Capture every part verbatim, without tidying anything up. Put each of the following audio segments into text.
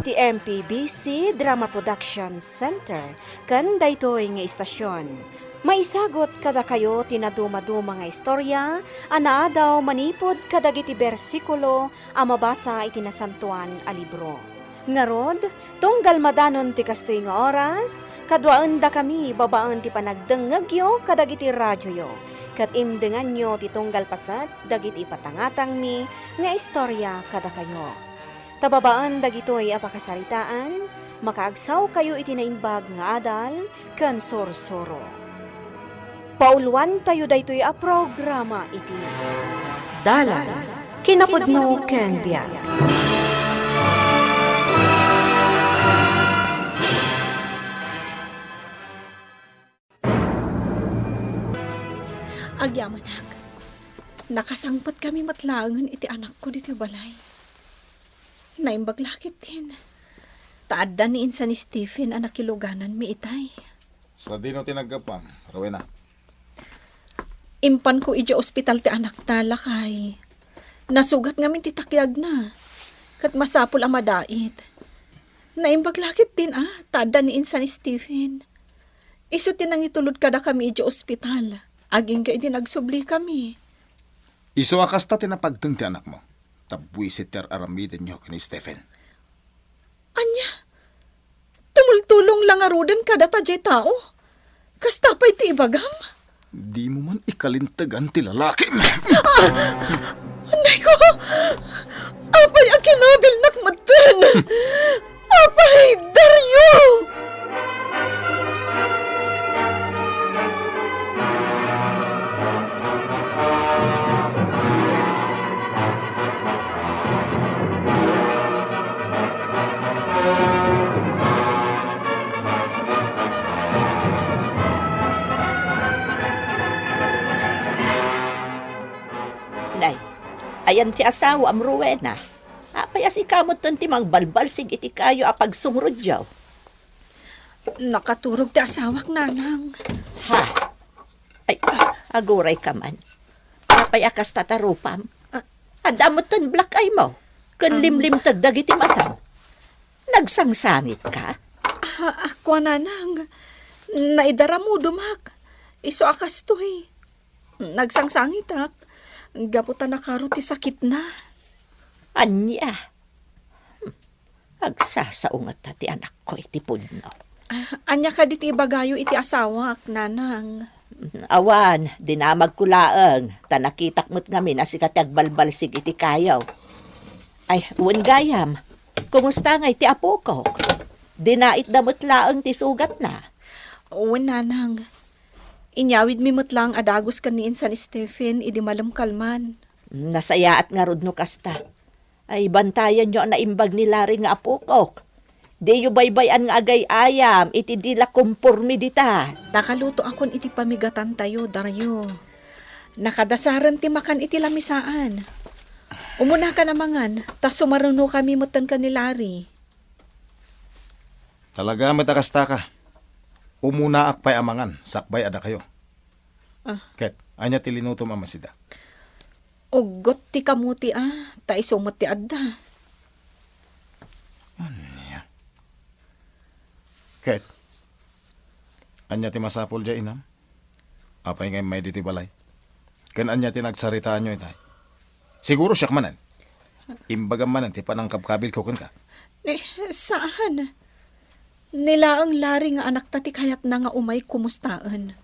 Ti M P B C Drama Production Center ken daytoy nga istasyon. Maisagut kadakayo ti nadumaduma nga istorya a naadaw manipud kadagiti bersikulo a mabasa iti Nasantoan a Libro. Ngarud, tunggal madanon ti kastoy nga oras, kaduaendakami babaen ti panagdengngegyo kadagiti radioyo, ket imdenganyo ti tunggal paset dagiti ipatangatangmi nga istorya kadakayo. Ta babaen dagitoy a pakasaritaan, makaagsawkayo iti naimbag nga adal ken sursuro. Pauluantayo daytoy a programa iti Dalan, Kinapudno ken Biag. Agyamanak, nakasangpetkami met laengen iti anakko ditoy balay. Naimbag la ketdin, ta adda ni insan Stephen a nakilugananmi itay. Sadino ti naggapuam, Rowena? Impanko idiay ospital ti anakta, lakay. Nasugat ngamin ti takyagna, ket masapul a madait. Naimbag la ketdin a, ta adda ni insan Stephen. Isu ti nangitulod kadakami idiay ospital, agingga idi nagsublikami. Isu a kasta ti napagteng ti anakmo, ta buisit ti ar-aramidenyo ken ni Stephen. Ania? Tumultulong la ngaruden kadata diay tao? Kasta pay ti ibagam? Dimo man ikalintegan ti lalakim. Anay ko! Apay a kinabilnak metten? Apay, Dario! Nay, ayan ti asawaam, Rowena. Apay a sika metten ti mangbalbalsig iti kayo a pagsungrodyo? Nakaturog ti asawak, Nanang. Ha? Ay, agurayka man. Apay a kasta ta rupam? Ah. Adda metten black eye mo, ken limlimteg dagiti matam. Nagsangsangitka? Ah, ako, Nanang. Naidaramudomak. Isu a kastoy. Nagsangsangitak. Gapu ta nakaro ti sakitna. Ania? Hmm. Agsasao ngata ti anakko iti pudno. Ah, ania kadi ti ibagayo iti asawak, Nanang? Awan, dinamagko laeng, ta nakitak met ngamin a sika ti agbalbalsig iti kayo. Ay, wen gayam, kumusta ngay ti apokok? Dinaitda met laeng ti sugatna. Wen, Nanang. Inyawidmi met laeng a dagus ken ni insan Stephen idi malem-kalman. Nasayaat ngarud no kasta. Ay, bantayanyo a naimbag ni Larry nga apokok. Diyo baybay-an nga agay-ayam iti di la komporme dita. Nakalutoakon iti pamigatantayo, Dario. Nakadasaren ti makan iti lamisaan. Umunaka a mangan, ta sumarunokami metten ken ni Larry. Talaga met a kastaka. Umunaak pay a mangan, sakbay a dakayo. Ah. Ket, ania ti linutom a masida? Uggot ti kamuti a, ta isu met ti adda. Ania? Ket, ania ti masapul diay inam? Apay nga immay ditoy balay? Ken ania ti nagsaritaanyo itay? Siguro siak manen. Imbagam manen ti panangkabkabilko kenka. Eh, saan. Ni laeng Larry nga anakta ti kayatna nga umay kumustaen.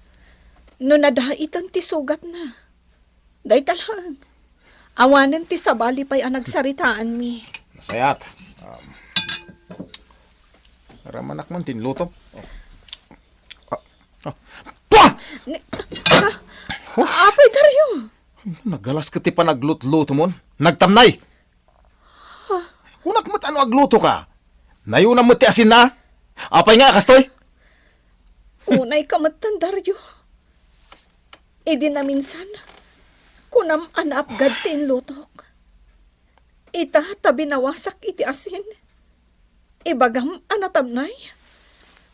No nadaiten ti sugatna. Dayta laeng. Awanen ti sabali pay a nagsaritaanmi. Nasayaat. Um, ramanak man tinlutom. Oh. Ah, ah. Pah! Ni-, ah, Apay, Dario! Nagalas ket ti panaglutlutomon. Nagtamnay! Kunak met a no aglutoka. Nayunam met ti asinna. Apay nga a kastoy? Unayka metten, Dario. Idi naminsan, kunam a naapgad ti inlutok. Ita ta binawasak iti asin. Ibagam a natamnay?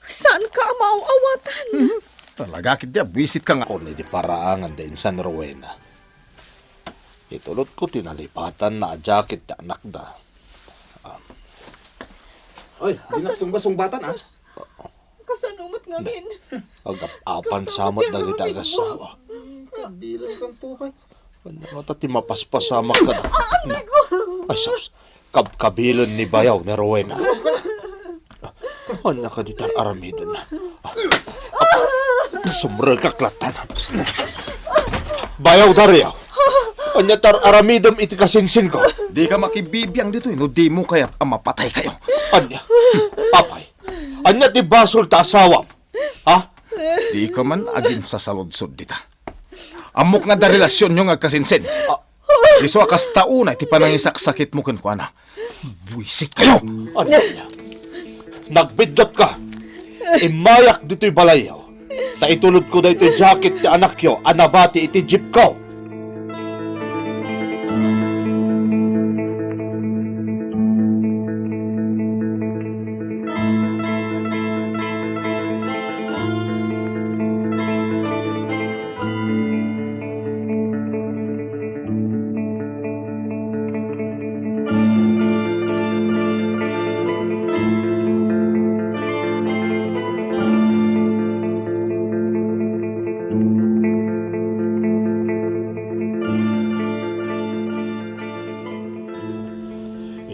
Saanka a maaw-awatan? Mhm. Talaga ketdi a buisitka nga. Kun idi paraangan da insan Rowena. Itulotko ti nalipatanna a jacket ti anakda. Ah. Oy, di Kasan- nakasungba-sungbatan, ah. Kasano met ngamin? Agap-apan Kasano sa met met dagiti agassawa. Kabilang kang tupay. Ano ta ti mapaspasamak ka na? Ay, sus. Kabkabilen ni bayaw ni Rowena. Ania kadi ti ar-aramiden? Sumrekak lattan. Bayaw Dario. Ania ti ar-aramidem iti kasinsinko? Dika makibibiang ditoy no dimo kayat a mapataykayo. Ania? Apay, ania ti basol ta asawam? Ha? Dika man aginsasaludsod dita. Ammok nga adda relasionyo nga agkasinsin. Ah. Isu a kasta unay ti panangisaksakitmo kenkuana. Buisitkayo! Ania? Nagbiddutka. Immayak ditoy balayyo. Ta itulodko daytoy jacket ti anakyo a nabati iti jeepko.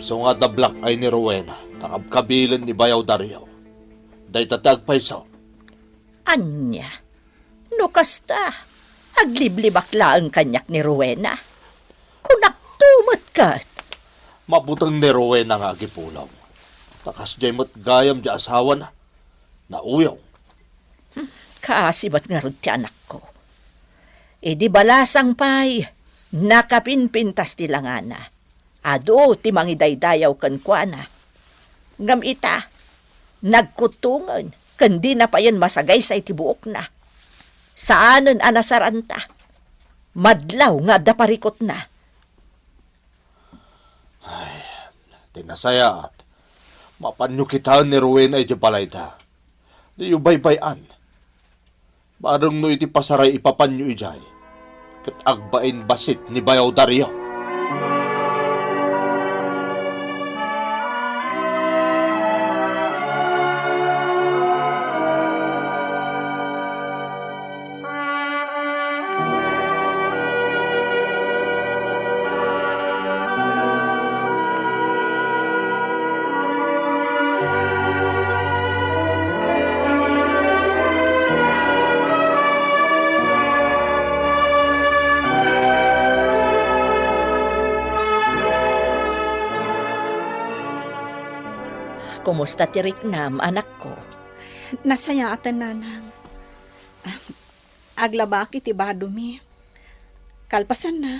Isu nga adda black eye ni Rowena, ta kabkabilen ni bayaw Dario. Dayta ti agpayso. Ania? No kasta, agliblibak laeng kaniak ni Rowena. Kunakto met ket. Mabuteng ni Rowena nga agipulong. Ta kasdiay met gayam ti asawana. Nauyong. Hmm, kaasi met ngarud ti anakko. Idi balasang pay, nakapinpintas ti langana. Adu ti mangidaydayaw kenkuana. Ngem ita, nagkuttongen ken dina payen masagaysay ti buokna. Saanen a nasaranta. Madlaw nga adda parikutna. Ay, ti nasayaat, mapanyo kitaen ni Rowena idiay balayda. Diyo baybay-an. Bareng no iti pasaray ipapanyo idiay, ket agbain bassit ni bayaw Dario. Kumusta ti riknam, anakko? Nasayaaten, nanang. Aglabak iti badomi. Kalpasanna,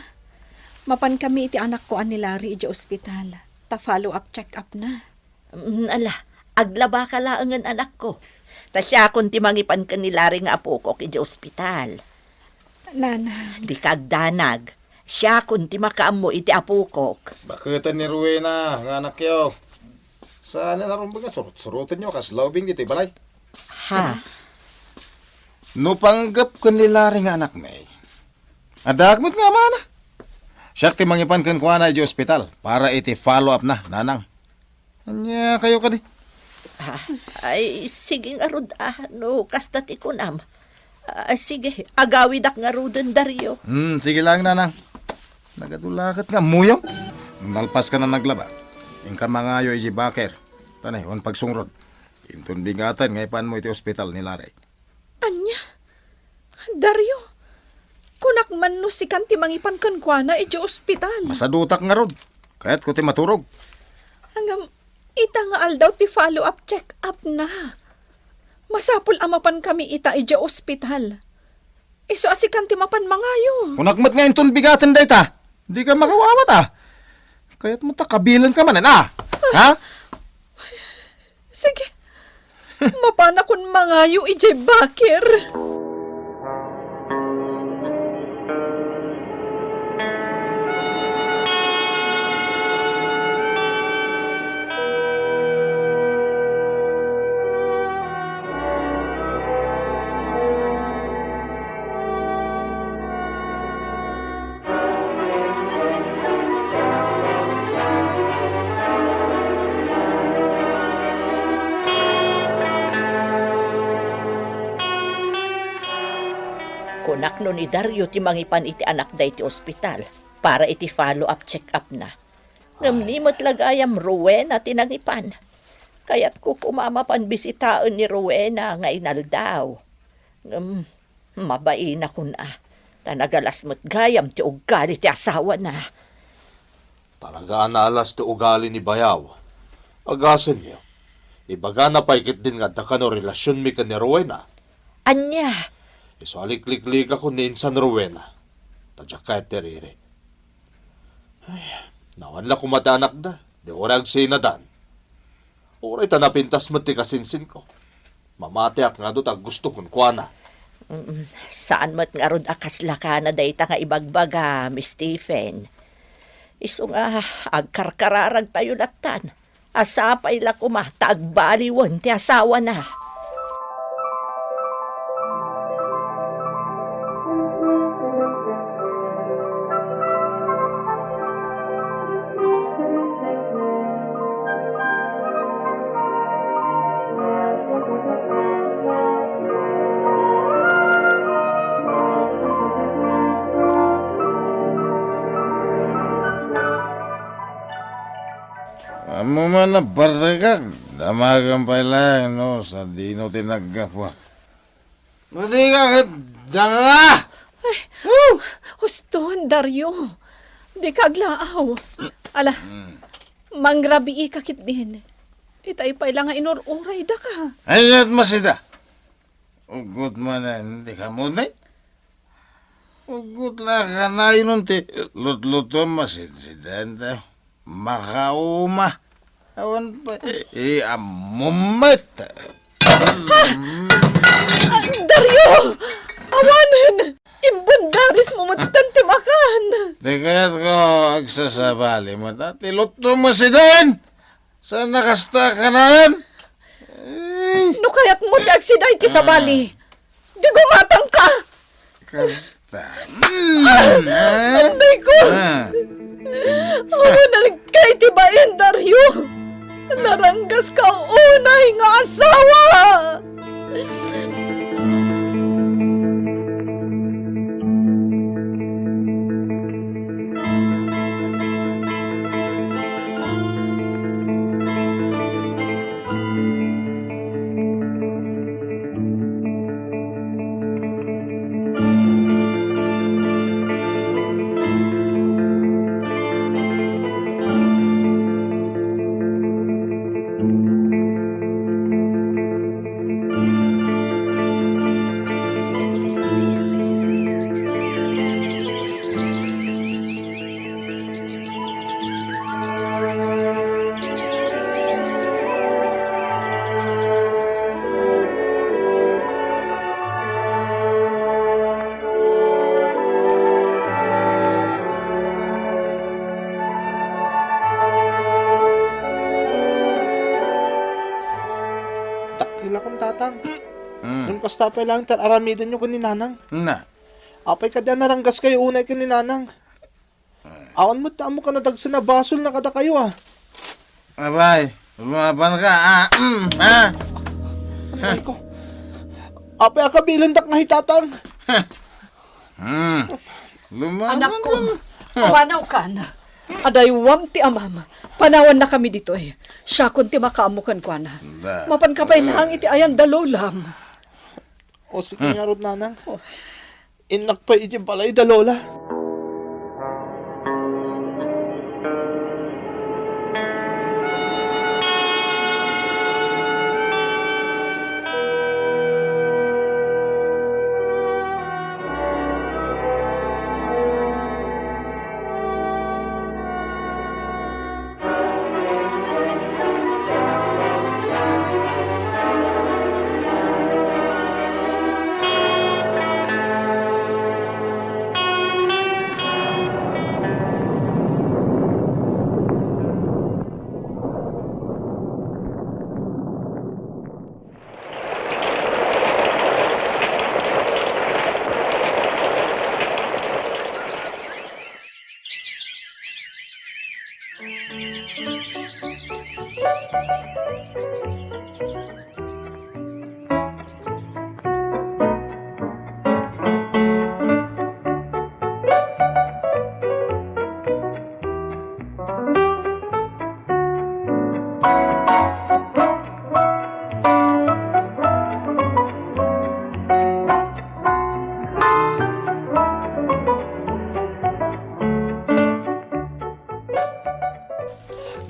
mapankami iti anakko a ni Larry idiay ospital ta follow-up check-up na. Mm, ala, aglabaka laengen, anakko. Ta siakon ti mangipan ken ni Larry nga apokok idiay ospital. Nana. Dika agdanag. Siakon ti makaammo iti apokok. Baketen ni Rowena nga anakyo. Saan a rumbeng nga surot-surotenyo kas lawbing ditoy balay? Ha? No panggep ken ni Larry nga anakmi, addaak met nga amana. Siak ti mangipan kenkuana idiay ospital para iti follow-up na, nanang. Ania kayo kadi? Ah, ay, sige ngarud, ah, no kasta ti kunam. Ah, sige, agawidak ngaruden, Dario. Hmm, sige lang, nanang. Nagadu la ket nga ammom. Nalpas ka na naglaba. Inka mangayo idiay baker. Tanay, wan pagsungrod. Inton bigaten nga ipanmo iti ospital ni Larry. Ania? Dario, kunak man no sikan ti mangipan kenkuana idiay ospital. Masadutak ngarud. Kayatko ti maturog. Ngem, ita nga aldaw ti follow-up check-up na. Masapul a mapankami ita idiay ospital. Isu a sikan ti mapan mangayo. Kunak met nga inton bigaten dayta. Dika makawawat, a. Kayatmo ta kabilenka manen, a. Ha? Sige. Mapanakon mangayo idiay baker. Nakno ni Dario ti mangipan iti anakda iti ospital para iti follow-up check-up-na. Ngem ni met la gayam Rowena ti nangipan. Kayatko koma mapan bisitaen ni Rowena nga inaldaw. Ngem, mabainakon a, ta nagalas met gayam ti uggali ti asawana. Talaga a naalas ti ugali ni bayaw. Agasenyo, ibagana pay ketdin nga adda kano relasionmi ken ni Rowena. Ania? Isu a likliklikakon ni insan Rowena. Ta diak kayat ti riri. Ay, nawan la koma ti anakda. Di uray agsinadan. Uray ta napintas met ti kasinsinko. Mamatiak nga adu ta gusto kenkuana. Mm, saan met ngarud a kaslakana dayta nga ibagbaga, Miss Stephen. Isu nga agkarkararagtayo lattan. Sapay la koma ta agbaliwen ti asawana. Ammom a nabartekak, damagem pay laeng no sadino ti naggapuak. Madi ka ket daka! Ay, huston, Dario. Dika aglaaw. Ala, mangrabii ka ketdin. Itay pay la nga inur-uray daka. Ay, ket masida. Ugot manen, dika mudi. Ugot la kanayon ti lutluto, masidsiden ta. Makauma. Awan pay, eh, ammom met. Ah, Dario! Awanen! Imbundarismo met ti makan! Di kayatko agsasabali met, a, ti lutto masiden! Saan a kasta kanayon? Eh. No kayatmo ti agsida iti sabali, di gumatangka! Kasta. Mm, ah. Anday ko! Ah. Awan nalagkay ti bain, Dario! Naranggaska unay nga asawa! Dakkel a kun, Tatang. Mm. Ngem kasta pay laeng ti ar-aramidenyo ken ni Nanang. Na. Apay kadi a naranggaskayo unay ken ni Nanang? Awan met ti ammok a nadagsen a basolna kadakayo, a. Abay, lumabanka, a, mm, a. Ay ko. Apay a kabilendak nga hi Tatang? Hmm. Lumaban Anakko, ka. Awanawkan. Adaywam ti amam. Panawannakami ditoy. Siakon ti makaammo kenkuana. Da. Mapanka pay laeng iti ayan da lolam. O, sige ngarud, Nanang. Oh. Innak pay iti balay da Lola.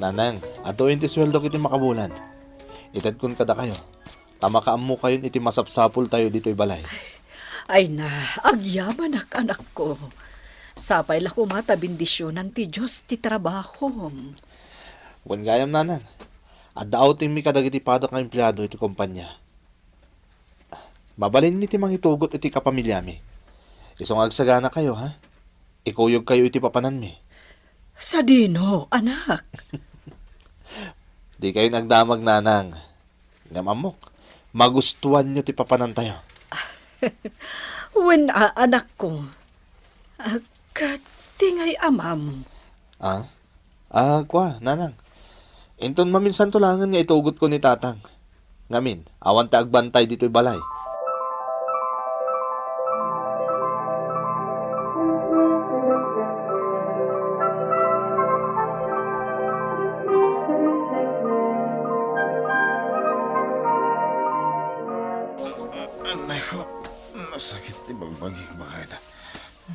Nanang, adtoyen ti sueldok iti makabulan. Itedkon kadakayo, ta makaammokayon iti masapsapultayo ditoy balay. Ay na, agyamanak, anakko. Sapay la koma ta bendisionan ti Dios ti trabahom. Wen gayam, Nanang, adda outingmi kadagiti padok nga empleado iti kompania. Mabalinmi ti mangitugot iti kapamiliami. Isu nga agsaganakayo, ha? Ikuyogkayo iti papananmi. Sadino, anak? Dikayon agdamag, Nanang. Ngem ammok, magustuanyo ti papanantayo. Wen a, anakko. Ah, ket ti ngay-amam? Ah? Ah, kua, Nanang. Inton maminsanto laengen nga itugotko ni Tatang. Ngamin, awan ti agbantay ditoy balay. Anay ko, nasakit ti bagbagik, bakayda.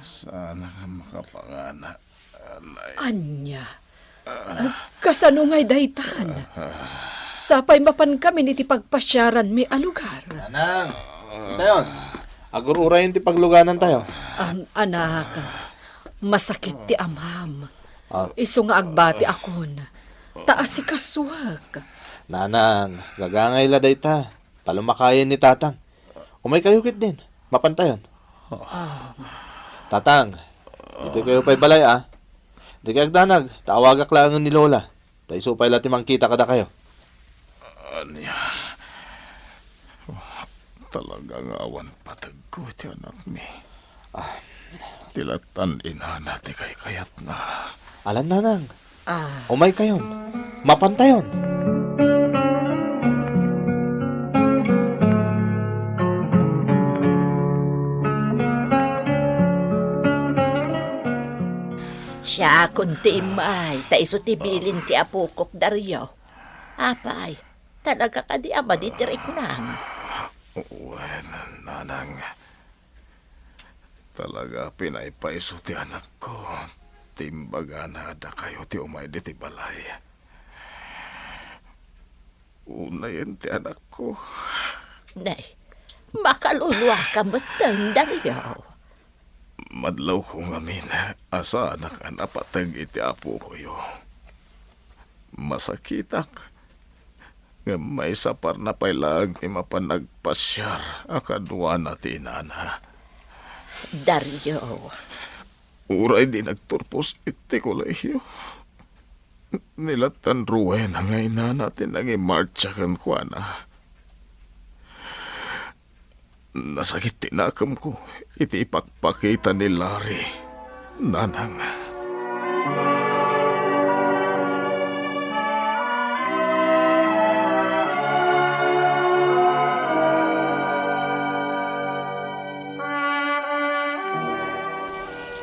Saan ka makapangana? Anay. Ania? Kasano ngay daytan? Sapay mapankamin iti pagpasiaranmi a lugar. Nanang, intayon. Agur-urayen ti pagluganantayo. Am, anak, masakit ti amam. Ah. Isu nga agbatiakon. Ta asikasuak. Nanang, gagangay la dayta. Ta lumakayen ni Tatang. Umaykayo ketdin. Mapantayon. Ah. Tatang, ditoy kayo pay balay, a. Dikay agdanag, ta awagak laengen ni Lola. Ta isu pay la ti mangkita kadakayo. Ania? Talaga nga awan pategko ti anakmi. Ah. Ti lattan inana ti kaykayatna. Alan, Nanang. Ah. Umaykayon. Mapantayon. Siakon ti immay, ta isu ti bilin ti apokok, Dario. Apay, talaga kadi a madi ti riknam? Wen, Nanang. Talaga, pinaypayso ti anakko. Ti imbagana a dakayo ti umay diti balay. Unayen ti anakko. Nay, makaluluaka metten, Dario. Madlawko ngamin a saanak a napateg iti apokoyo. Masakitak. Ngem maisaparna pay laeng ti mapan nagpasiar a kaduana ti inana. Dario. Uray di nagturpos iti kolehiyo, ni lattan Rowena nga inana ti nangimartsa kenkuana. Nasakit ti nakemko iti ipakpakita ni Larry, Nanang.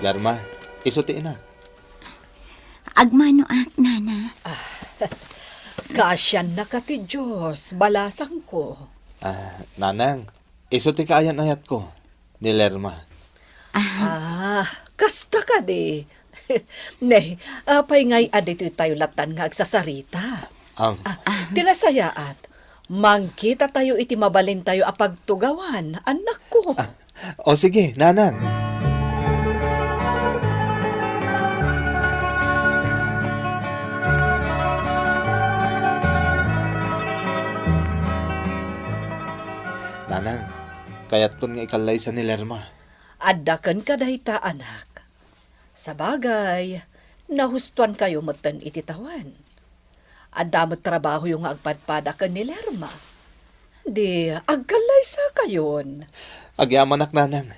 Lerma, isu ti inak. Agmanoak, Nana. Ah, kaasiannaka ti Dios, balasangko. Ah, Nanang, isu ti kaayan-ayatko, ni Lerma. Ah, kasta kadi. Ne, apay ngay a ditoy tayo lattan nga agsasarita? Am. Ah, ti nasayaat, mangkitatayo iti mabalintayo a pagtugawan, annakko. Ah, O sige, Nanang. Nanang, kayatkon nga ikallaysa ni Lerma. Adda kenka dayta, anak. Sabagay, nahustoankayo metten iti tawen. Adda met trabahoyo nga agpadpada ken ni Lerma. Di, agkallaysakayon. Agyamanak, Nanang.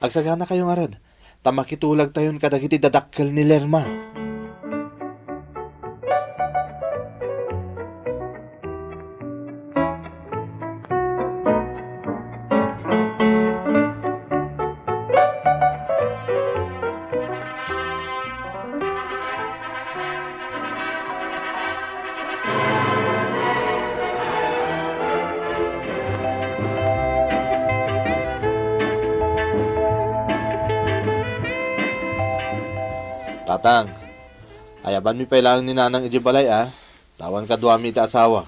Agsaganakayo ngarud, ta makitulagtayon kadagiti dadakkel ni Lerma. Tatang, Ayabanmi pay laeng ni Nanang idiay balay, a. Ta awan kaduami iti asawak.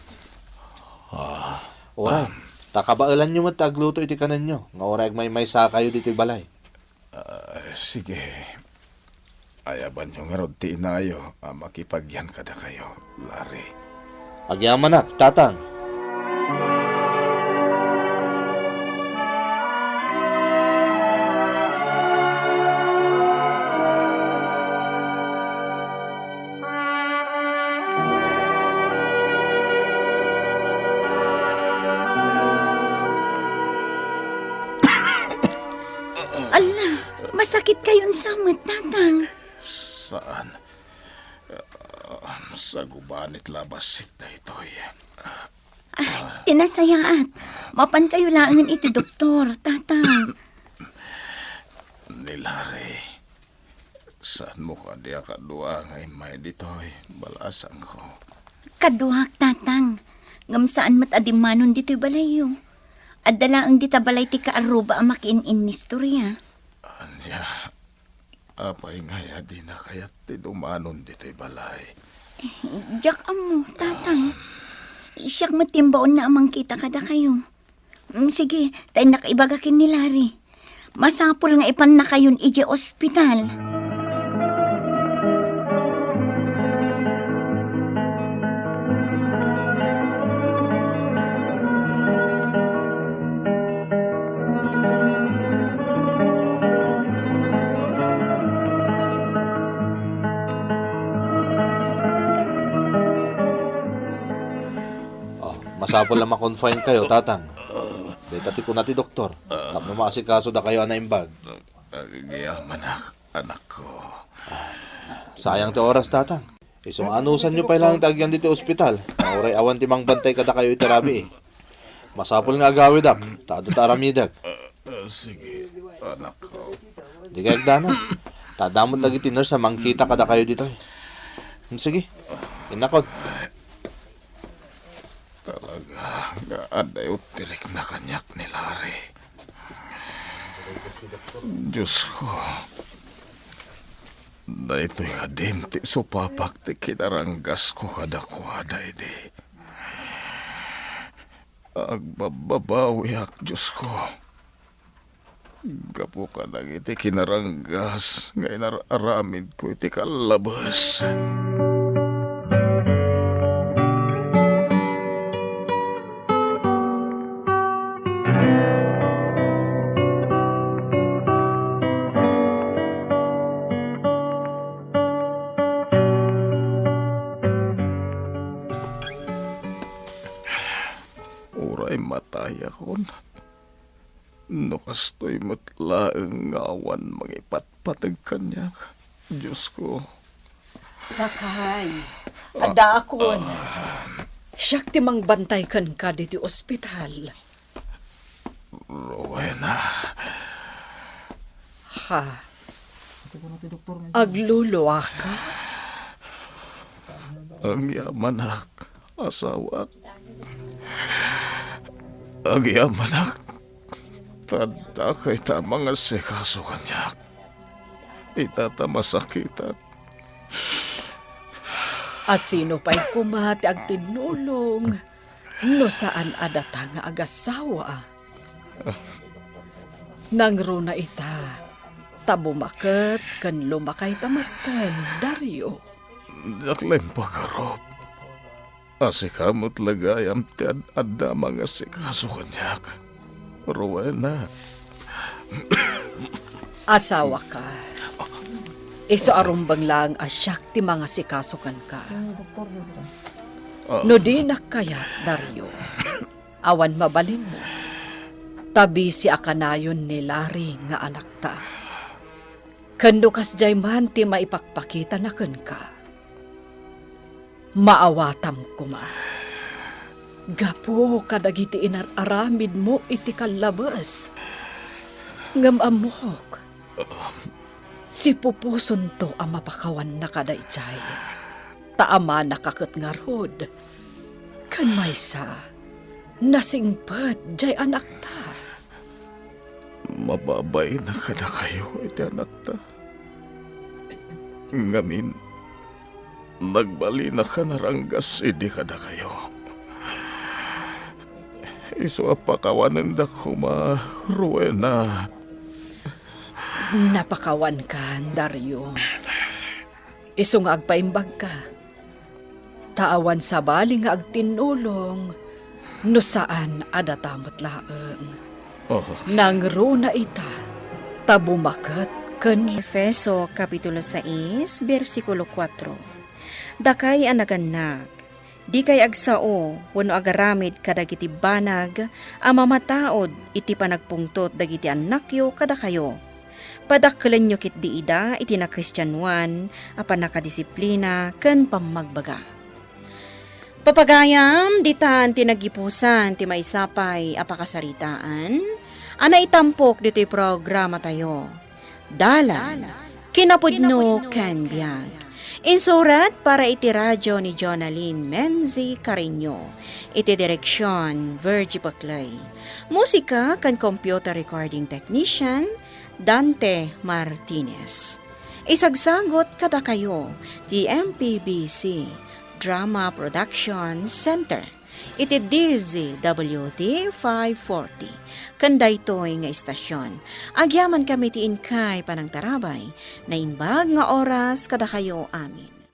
Ah, Uray, ta kabaelanyo met ti agluto iti kanenyo, nga uray agmaymaysakayo ditoy balay. Ah, sige. Ayabanyo ngarud ti inayo a makipagyan kadakayo, Larry. Agyamanak, Tatang. Ala, masakit kayon sa met, Tatang. Saan? Um, sagubanit la bassit daytoy. Ah, ti nasayaat. Mapan kayo laengen iti doktor, Tatang. Ni Larry, saanmo kadi a kadua nga immay ditoy balasangko? Kaduak, Tatang. Ngem saan met a dimmanon ditoy balayyo. Adda laeng dita balay ti kaarruba a makiin-innistorya. Ania, apay ngay a dina kayat ti dumanon ditoy balay? Diak ammo, Tatang. Siak met ti imbaonna a mangkita kadakayo. Mm, sige, ta innak ibaga ken ni Larry. Masapul nga ipannakayon idiay ospital. Oh, masapul a ma-confine kayo, Tatang. Dayta ti kuna ti doktor. Tapno maasikaso dakayo a naimbag. Agyamanak, anakko. Sayang ti oras, Tatang. Isu nga anusanyo pay laeng ti agyan ditoy ospital. Uray awan ti mangbantay kadakayo iti rabii. Masapul nga agawidak, ta adda ti aramidek. Ah, ah, sige, anakko. Di kayat agdanag. Ta adda met dagiti nurse a mangkita kadakayo ditoy. Hmm, sige. Innakon. Talaga nga adda uttibek na kaniak ni Larry. Diosko, daytoy kadin ti supapak ti kinaranggasko kadakuada idi. Agbabbabawiak, Diosko. Gapu kadagiti kinaranggas nga inar-aramidko iti kallabes. Uray matayakon. No kastoy met laeng nga awan mangipatpateg kaniak, Diosko. Lakay, addaakon. Ah. Siak ti mangbantay kenka ditoy ospital. Rowena. Ha? Agluluaka? Agyamanak, asawak. Agyamanak, ta addaka ita a mangasikaso kaniak. Ita ta masakitak. A sino pay koma ti agtinnulong no saan a data nga agasawa? Nangruna ita, ta bumaket ken lumakayta metten, Dario. Diak la impagarup a sika met la gayam ti ad-adda mangasikaso kaniak, Rowena. Asawaka. Isu a rumbeng laeng a siak ti mangasikaso kenka. Ah. No dinak kayat, Dario, awan mabalinmo. Ta bisi a kanayon ni Larry nga anakta. Ken no kasdiay man ti maipakpakitana kenka, maawatam koma. Gapu kadagiti inar-aramidmo iti kallabes. Ngem ammok, sipupusonto a mapakawanna kadaydiay. Ta amanaka ket ngarud. Ken maysa, nasingpet jay anakta. Mababain kadakayo iti anakta. Ngamin, Nagbalin a naranggas idi kadakayo. Isu a pakawanenda koma, Rowena. Napakawankan, Dario. Isu nga agpaimbagka. Ta awan sabali nga agtinnulong no saan a data met laeng. Oh. Nangruna ita, ta bumaket ken Efeso Kapitulo sais, bersikulo kuatro. Dakay a nagannak, dikay agsao wenno agaramid kadagiti banag a mamataud iti panagpungtot dagiti annakyo kadakayo. Padakkelenyo ketdi ida iti nakristianoan a pannakadisiplina ken pammagbaga. Papagayam, ditan ti naggipusan ti maysa pay a pakasaritaan a naitampok ditoy programatayo. Dalan, kinapudno ken biag. Insurat para iti radio ni Jonalyn Menzi Carreño. Iti direksion, Virgie Paclay. Musika ken computer recording technician, Dante Martinez. Isagsagut kadakayo ti M P B C Drama Production Center iti D Z W T five forty. Ken daytoy nga istasyon, agyamankami ti inkay panangtarabay. Naimbag nga oras kadakayo amin.